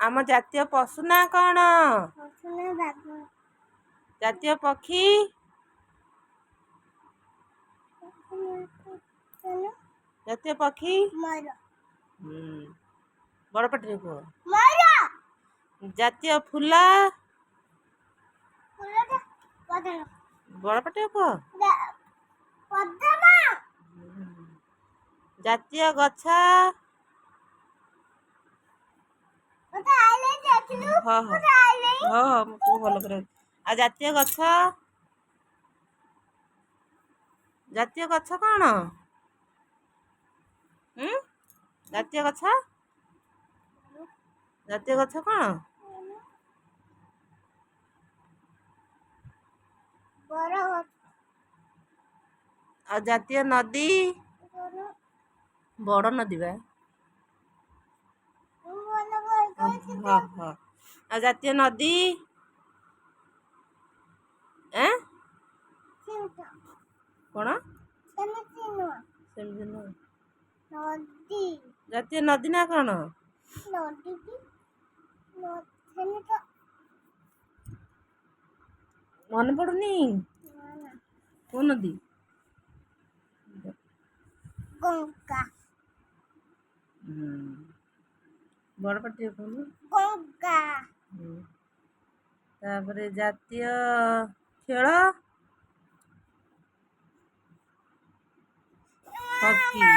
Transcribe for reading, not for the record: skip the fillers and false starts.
ଆମ ଜାତୀୟ ପଶୁ ନାଁ କ'ଣ? ପଶୁ ନାଁ ବାଘ। ଜାତୀୟ ପକ୍ଷୀ? ପଶୁ। ଜାତୀୟ ପକ୍ଷୀ? ମୟୂର। ହୁଁ, ବଡ଼ ପାଟିରେ କୁହ। ମୟୂର। ଜାତୀୟ ଫୁଲ? ଫୁଲଟା ପଦ୍ମ। ବଡ଼ ପାଟିରେ କୁହ। ପଦ୍ମ। ଜାତୀୟ ଗଛ? ମତେ ଆଇଲେ ଦେଖିଲୁ। ହଁ। ମତେ ଆଇଲେ। ହଁ, ମୁଁ କୁହ ଭଲ କରି। ଆଉ ଜାତୀୟ ଗଛ, ଜାତୀୟ ଗଛ କ'ଣ? ହୁଁ, ଜାତୀୟ ଗଛ, ଜାତୀୟ ଗଛ କ'ଣ? ବର ଗଛ। ଆଉ ଜାତୀୟ ନଦୀ? ବଡ଼ ନଦୀ ବା। ହଁ, ଆଉ ଜାତୀୟ ନଦୀ ଏଁ? କ'ଣ? ସେମିତି ନୁହଁ। ସେମିତି ନୁହଁ? ନଦୀ। ଜାତୀୟ ନଦୀ ନା କ'ଣ? ନଦୀ କି ସେମିତି। ମନେ ପଡ଼ୁନି? ନା। କୋଉ ନଦୀ? ଗଙ୍ଗା। ହୁଁ, ବଡ଼ ପାଟିରେ କହୁନୁ। ଗଙ୍ଗା। ହୁଁ। ତାପରେ ଜାତୀୟ ଖେଳ? ହକି।